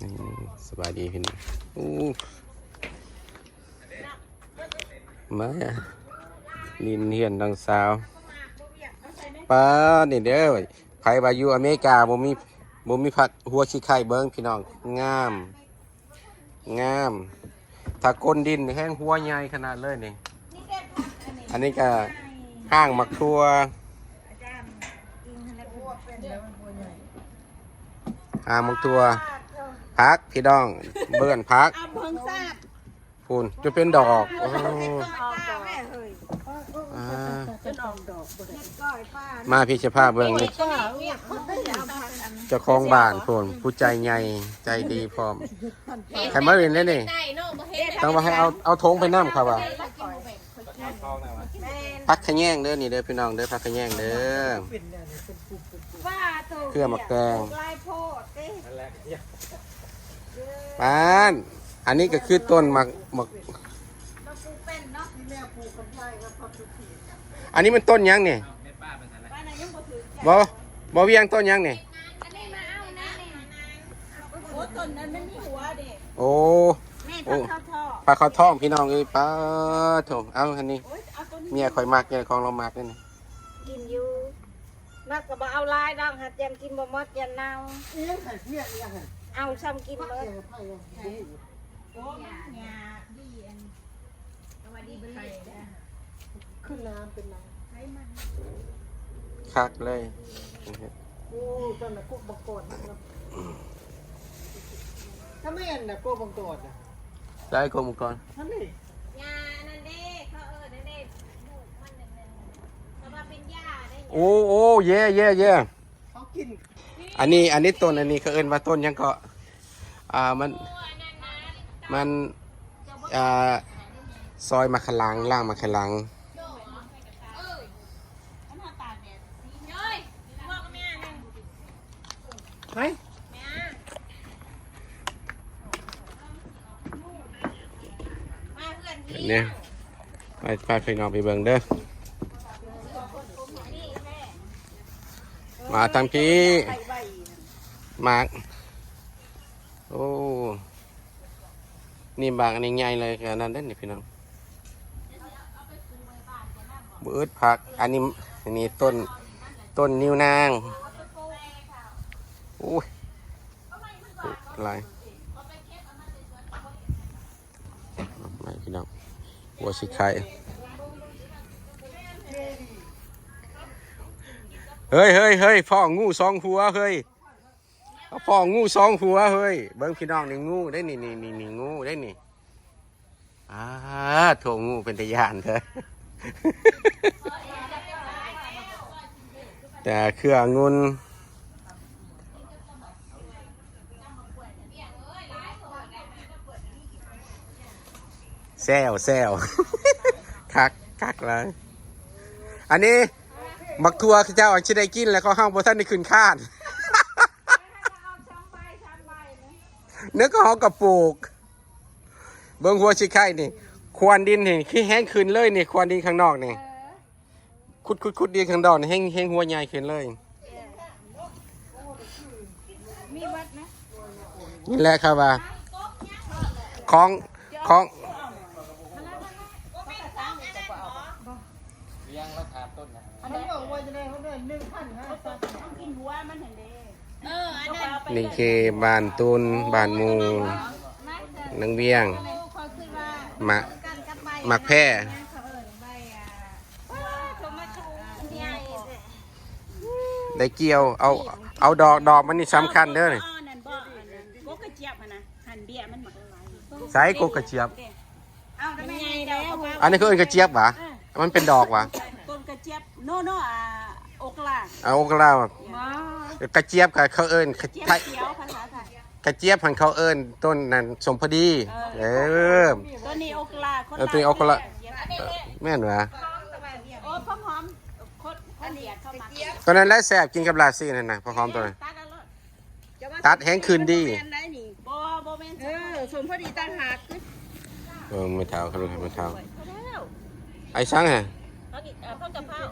ນີ້ ສະບາຍດີພີ່ນ້ອງ. ໂອ້ ມາຫຼິ້ນເຮືອນນ້ອງສາວ. ປາດ ນີ້ເດີ ໃຜວ່າຢູ່ອາເມລິກາບໍ່ມີ ບໍ່ມີຜັກຫົວຂີ້ໄຂ່ ເບິ່ງພີ່ນ້ອງ ງາມ ງາມ. ຖ້າກົ້ນດິນແຮງຫົວໃຫຍ່ຂະໜາດເລີຍນີ້. ອັນນີ້ກະຫ້າງໝາກຖົ່ວ ຫ້າງໝາກຖົ່ວ ຜັກພີ່ນ້ອງ ເບື້ອນຜັກ ອຳເພິງຊາດ ພຸ້ນ ຈົນເປັນດອກ. ໂອ້ ອອກດອກແມ່ເຮີ້ຍ ອ່າ ຈົນອອກດອກ. ມາພີ່ ຊິພາເບິ່ງນີ້ ເຈົ້າຂອງບ້ານພຸ້ນ ຜູ້ໃຈໃຫຍ່ໃຈດີພ້ອມ. ໃຫ້ມາຫຼິ້ນໄດ້ນີ້ ຕ້ອງວ່າໃຫ້ເອົາ ເອົາຖົງໄປນຳ ເຂົາວ່າ. ແມ່ນ ຜັກຂະແຍງເດີ ນີ້ເດີພີ່ນ້ອງເດີ ຜັກຂະແຍງເດີ ເຄືອໝາກແຕງ. ປານ ອັນນີ້ກໍຄືຕົ້ນໝາກ ໝາກ ອັນນີ້ມັນຕົ້ນຫຍັງນີ້? ບໍ່ ບໍ່ວຽງ ຕົ້ນຫຍັງນີ້? ໂອ້ ໂອ້ ໂອ້ ຜັກເຂົ້າທອງ ພີ່ນ້ອງເອີຍ ປາໂທ້. ເອົາ ອັນນີ້ ເມຍຂ້ອຍມັກ ເມຍຂອງລາວມັກເດ້ນີ້. ກິນຢູ່ ມັກກໍບໍ່ເອົາຫຼາຍດອກ ຫາກຢ້ານກິນບໍ່ໝົດ ຢ້ານເນົ່າ. ອີຫຍັງໃຫ້ເມຍອີຫຍັງໃຫ້ ເອົາຊ່ຳກິນໝົດ. ໂອ້ ມັນຫຍ້າດີ ອັນ ສະຫວັດດີເບິດເລີຍ. ຄືນ້ຳເປັນນ້ຳ ຄັກເລີຍ. ໂອ້ ຕອນນັ້ນກົກບັງກອນນະ ກະແມ່ນນະ ກົກບັງກອນນະ. ໃສກົກບັງກອນ? ຫັ້ນນີ້ ຫຍ້າອັນນັ້ນເດ້ ເຂົາເອີ້ນອັນນັ້ນເດ້ ລູກມັນນັ້ນ ແຕ່ວ່າເປັນຫຍ້າໄດ໋. ໂອ້ ໂອ້ ເຢ ເຢ ເຢ. ເຂົາກິນ ອັນນີ້ ອັນນີ້ຕົ້ນ ອັນນີ້ເຂົາເອີ້ນວ່າຕົ້ນຫຍັງເກາະ? ອ່າ ມັນ ມັນ ອ່າ ຊອຍໝາກຂະຫຼັງ ລ້າງໝາກຂະຫຼັງ. ໄປ ນີ້ ໄປ ພາພີ່ນ້ອງໄປເບິ່ງເດີ. ມາທາງພີ້ ໝາກ ໂອ້ ນີ້ໝາກອັນນີ້ໃຫຍ່ເລີຍ ອັນນັ້ນເດ້ນີ້ພີ່ນ້ອງ ບໍ່ອຶດຜັກ. ອັນນີ້ ອັນນີ້ຕົ້ນ ຕົ້ນນິ້ວນາງ. ໂອ້ຍ ຫຼາຍ ມາພີ່ນ້ອງ ຫົວຊິໄຄ. ເຮີ້ຍ ເຮີ້ຍ ເຮີ້ຍ ພໍ້ງູສອງຫົວເຮີ້ຍ ພໍ້ງູສອງຫົວເຮີ້ຍ. ເບິ່ງພີ່ນ້ອງ ນີ້ງູເດ້ນີ້ ນີ້ ນີ້ງູເດ້ນີ້. ອ່າ ໂທ້ ງູເປັນຕາຢ້ານເທີ ແຕ່ເຄືອອະງຸ່ນ ແຊວ ແຊວ ຄັກ ຄັກຫຼາຍ. ອັນນີ້ໝາກຖົ່ວເຂົາເຈົ້າຊິໄດ້ກິນແລ້ວ ຂອງເຮົາບໍ່ທັນໄດ້ຂຶ້ນຄານ ເນີກຂອງເຮົາກໍປູກ. ເບິ່ງຫົວຊິໄຄນີ້ ຄວານດິນນີ້ຄືແຮງຂຶ້ນເລີຍນີ້ ຄວານດິນຂ້າງນອກນີ້ ເອີ ຂຸດ ຂຸດ ຂຸດດິນຂ້າງນອກນີ້ ແຮງ ແຮງຫົວໃຫຍ່ຂຶ້ນເລີຍ. ມີເບິດນະ ນີ້ແຫຼະເຂົາວ່າ ຂອງ ຂອງ ວຽງລະຖາດຕົ້ນນະ ອັນນັ້ນ ມັນອອກມາຈາກໃດ ເຂົາເອີ້ນໜຶ່ງພັນຫ້າ ເຂົາກິນຫົວມັນຫັ້ນເດ້. ເອີ ອັນນັ້ນ ນີ້ຄືບ້ານຕຸນ ບ້ານໝູ່ ນາງວຽງ ໝາກ ໝາກແພ ໄດ້ກ່ຽວ ເອົາ ເອົາດອກ ດອກມັນນີ້ສຳຄັນເດີນີ້. ອັນນັ້ນບໍ່ ອັນນັ້ນ ກົກກະຈຽບຫັ້ນນະ ຫັ້ນເບ້ຍມັນໝາກຫຼາຍ. ໃສກົກກະຈຽບ? ມັນໃຫຍ່ແລ້ວ ອັນນີ້ເຂົາເອີ້ນກະຈຽບຫວາ? ເອີ ມັນເປັນດອກຫວາ? ຕົ້ນກະຈຽບ ໂນ ໂນ ອ່າ ໂອກລາ ອ່າ ໂອກລາ. ບໍ່ ກະຈຽບກະເຂົາເອີ້ນ ກະຈຽບຂຽວ ພາສາໄທ ກະຈຽບຫັ້ນເຂົາເອີ້ນຕົ້ນນັ້ນ ສົມພໍດີ. ເອີ ເອີ ໂຕນີ້ໂອກລາ ຄົນລາວ ໂຕນີ້ໂອກລາ ແມ່ນຫວາ? ໂອ້ ຫອມໆ ຄົນ ຄົນວຽດເຂົາມັກ ໂຕນັ້ນແຫຼະແຊບ ກິນກັບລາບຊີ້ນຫັ້ນນະ ພວກຫອມໂຕນັ້ນ ຕັດແຮງຂຶ້ນດີ. ບໍ່ ບໍ່ແມ່ນ ເອີ ສົມພໍດີຕ່າງຫາກ. ເບິ່ງແມ່ເຖົ້າ ເບິ່ງແມ່ເຖົ້າ ໄອ້ສັງຫະ ເອົານີ້ ເອົາເຂົ້າກັບເຂົ້າ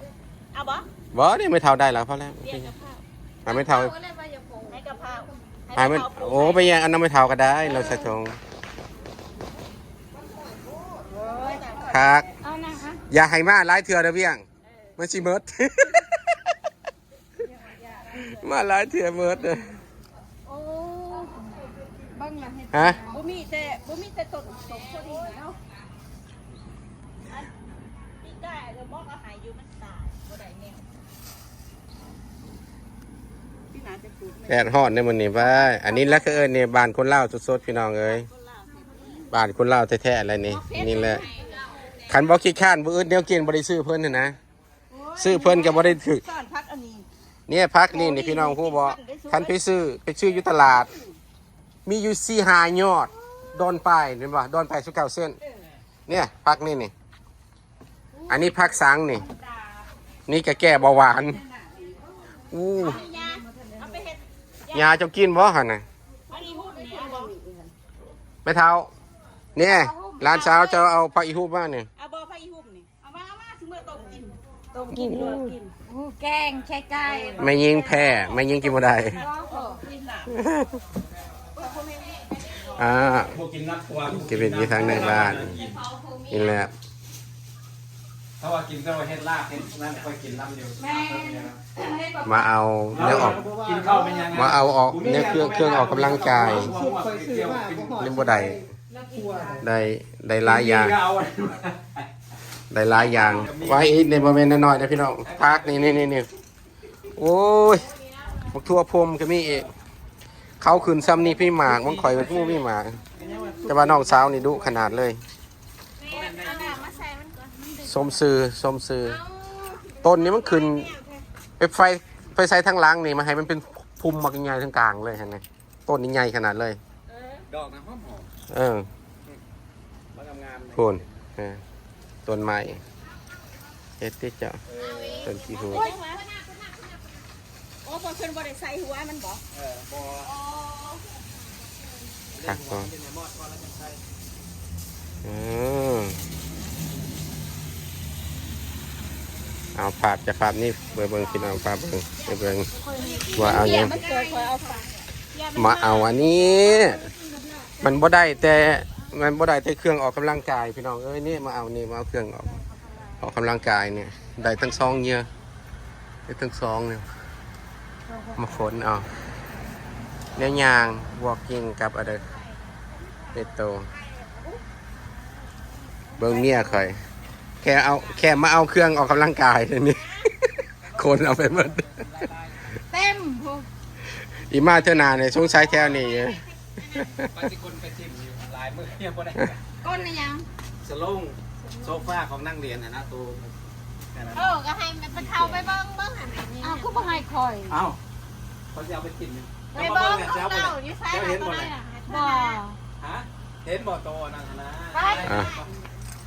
ເອົາບໍ່? ບໍ່ ນີ້ແມ່ເຖົ້າໄດ້ແລ້ວ ພໍແລ້ວ. ເບຍກັບເຂົ້າ ໃຫ້ແມ່ເຖົ້າ ໃຫ້ກັບເຂົ້າ ໃຫ້ ໃຫ້ມັນ ໂອ້ ໄປແຍ່ງອັນນຳໄມ້ເຖົ້າກໍໄດ້ ລາວໃສ່ຖົງ. ຄັກ. ເອົານະ ອ່ະ ຢ່າໃຫ້ມາຫຼາຍເທື່ອເດີວຽງ ມັນຊິໝົດ. ມາຫຼາຍເທື່ອໝົດເດ້. ໂອ້ ເບິ່ງລະເຮັດ ຮະ? ບໍ່ມີແຕ່ ບໍ່ມີແຕ່ຕົ້ນສົມພໍດີເນາະ. ອັນປີກາຍເອີ ໝໍກໍໃຫ້ຢູ່ ມັນຕາຍ ບໍ່ໄດ້ແນວ. ແດດຮ້ອນໃນມື້ນີ້ ວ້າຍ. ອັນນີ້ລະ ຄືເອີ້ນນີ້ ບ້ານຄົນລາວສົດໆ ພີ່ນ້ອງເອີຍ. ບ້ານຄົນລາວແທ້ໆ ແຫຼະນີ້. ນີ້ແຫຼະ ຄັນບໍ່ຂີ້ຄ້ານ ບໍ່ອຶດແນວກິນ ບໍ່ໄດ້ຊື້ເພິ່ນຫັ້ນນະ. ຊື້ເພິ່ນກໍບໍ່ໄດ້ຖືກ. ສອນຜັກອັນນີ້ ເນີ້ຍ ຜັກນີ້ນີ້ ພີ່ນ້ອງຮູ້ບໍ່? ຄັນໄປຊື້ ໄປຊື້ຢູ່ຕະຫຼາດ ມີຢູ່ສີ່ຫ້າຍອດ ດອນປາຍ ເຫັນບໍ່? ດອນປາຍສິບເກົ້າເຊັນ. ເອີ ເນີ້ຍ ຜັກນີ້ນີ້. ອັນນີ້ຜັກສັງນີ້. ນີ້ກໍແກ້ເບົາຫວານ. ອູ້ ເອົາໄປເຮັດ ຍ່າເຈົ້າກິນບໍ່ຫັ້ນນະ? ຜັກອີຫຸບນີ້ເອົາບໍ່? ແມ່ເຖົ້າ ນີ້ ຫຼານສາວເຈົ້າເອົາຜັກອີຫຸບມານີ້. ເອົາບໍ່ຜັກອີຫຸບນີ້? ເອົາມາ ເອົາມາ ຊິເມືອຕົ້ມກິນ. ຕົ້ມກິນ ລວກກິນ. ໂອ້ ແກງໃສ່ໄກ່. ແມ່ຍິງແພ້ ແມ່ຍິງກິນບໍ່ໄດ້. ອໍ ກິນນະ. ອ່າ ພວກກິນນ້ຳຄົວ ກິນເປັນຢູ່ທາງໃນບ້ານນີ້ແຫຼະ. ຖ້າວ່າກິນ ແຕ່ວ່າເຮັດລາບເຮັດນັ້ນ ຂ້ອຍກິນນຳຢູ່. ແມ່ນ. ມາເອົາແນວອອກ ກິນເຂົ້າແມ່ນຫຍັງ? ມາເອົາອອກແນວເຄື່ອງ ເຄື່ອງອອກກຳລັງກາຍ. ນີ້ບໍ່ໄດ້ ໄດ້ ໄດ້ຫຼາຍຢ່າງ ໄດ້ຫຼາຍຢ່າງ. ໄວ້ອີກນີ້ບໍ່ແມ່ນນ້ອຍໆ ເດີພີ່ນ້ອງ. ຜັກນີ້ ນີ້ ນີ້ ນີ້. ໂອ້ຍ ບັກຖົ່ວພົມກໍມີອີກ. ເຂົາຂຶ້ນຊ່ຳນີ້ມີໝາກ ຂອງຂ້ອຍມັນບໍ່ມີໝາກ. ແຕ່ວ່ານ້ອງສາວນີ້ດຸຂະໜາດເລີຍ. ແມ່ນ ເອົານ້ຳມາໃສ່ມັນກ່ອນ ມັນດຶງ. ສົມຊື່ ສົມຊື່. ເອົ້າ ຕົ້ນນີ້ມັນຂຶ້ນ ແມ່ນຫຍັງແທ້? ໄປໄຟ ໄຟໃສ່ທາງຫຼັງນີ້ ມາໃຫ້ມັນເປັນພຸ່ມບັກໃຫຍ່ທາງກາງເລີຍຫັ້ນນະ. ຕົ້ນນີ້ໃຫຍ່ຂະໜາດເລີຍ. ເອີ ດອກນະຫອມໆ. ເອີ ມັນງາມໆ ພຸ້ນ. ເອີ ຕົ້ນໄມ້ ເຮັດຕິເຈົ້າ. ເອີ ຕົ້ນຂີ້ຫູດ. ໂອ້ຍ ໂອ້ ເພິ່ນບໍ່ໄດ້ໃສ່ຫົວມັນບໍ? ເອີ ບໍ່. ອໍ ຄັກບໍ່? ເອີ ເອົາພາບຈາກພາບນີ້ໄປເບິ່ງ ພີ່ນ້ອງ ພາບເບິ່ງ ໄປເບິ່ງວ່າເອົາຫຍັງ. ມາເອົາອັນນີ້ ມັນບໍ່ໄດ້ແຕ່ ມັນບໍ່ໄດ້ແຕ່ເຄື່ອງອອກກຳລັງກາຍ ພີ່ນ້ອງເອີຍ. ນີ້ ມາເອົານີ້ ມາເອົາເຄື່ອງອອກ ອອກກຳລັງກາຍນີ້ ໄດ້ທັງສອງເຫຍື່ອ ໄດ້ທັງສອງນີ້. ມາຂົນເອົາ ແນວຍ່າງ ວອກກິງ ກັບອັນເດີ ເປັດໂຕ. ເບິ່ງເມຍຂ້ອຍ ແຄ່ເອົາ ແຄ່ມາເອົາເຄື່ອງອອກກຳລັງກາຍນີ້ ຂົນເອົາໄປໝົດ ເຕັມພຸ້ນ. ອີກມາເທື່ອໜ້ານີ້ ສົງໄສແຖວນີ້ຢູ່. ວ່າຊິຂົນໄປຖິ້ມຢູ່ຫຼາຍມື້ຍັງບໍ່ໄດ້. ຂົນອີຫຍັງ? ສະໂລງ ໂຊຟາຂອງນັກຮຽນຫັ້ນນະ ໂຕນັ້ນນະ. ເອີ ກໍໃຫ້ແມ່ເຖົ້າໄປເບິ່ງ ເບິ່ງຫັ້ນແມ່. ອ້າວ ຄືບໍ່ໃຫ້ຂ້ອຍ? ເອົ້າ ຂ້ອຍຊິເອົາໄປຖິ້ມຢູ່. ໄປເບິ່ງ ເຈົ້າ ເຈົ້າຢູ່ໃສ? ເຈົ້າເຫັນບໍ່ນະ? ບໍ່. ຮະ? ເຫັນບໍ່ໂຕນັ້ນນະ? ໄປ ອ່າ ຂ້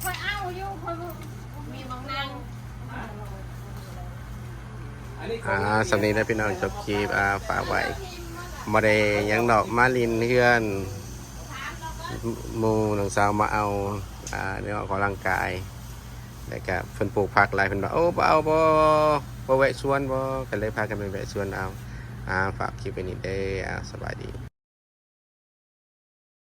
ອຍເອົາຢູ່ ຂ້ອຍບໍ່ມີໝ່ອງນັ່ງ. ອ່າ ສ່ຳນີ້ເດີພີ່ນ້ອງ ຈົບຄລິບ ອ່າ ຝາກໄວ້ ບໍ່ໄດ້ຫຍັງດອກ ມາຫຼິ້ນເຮືອນໝູ່ນ້ອງສາວ ມາເອົາ ອ່າ ແນວອອກກຳລັງກາຍ ແລ້ວກະເພິ່ນປູກຜັກຫຼາຍ ເພິ່ນວ່າ ໂອ້ ບໍ່ເອົາ ບໍ່ ບໍ່ແວະສວນບໍ່ ກໍເລີຍພາກັນໄປແວະສວນເອົາ. ອ່າ ຝາກຄລິບໄວ້ນີ້ເດີ ອ່າ ສະບາຍດີ.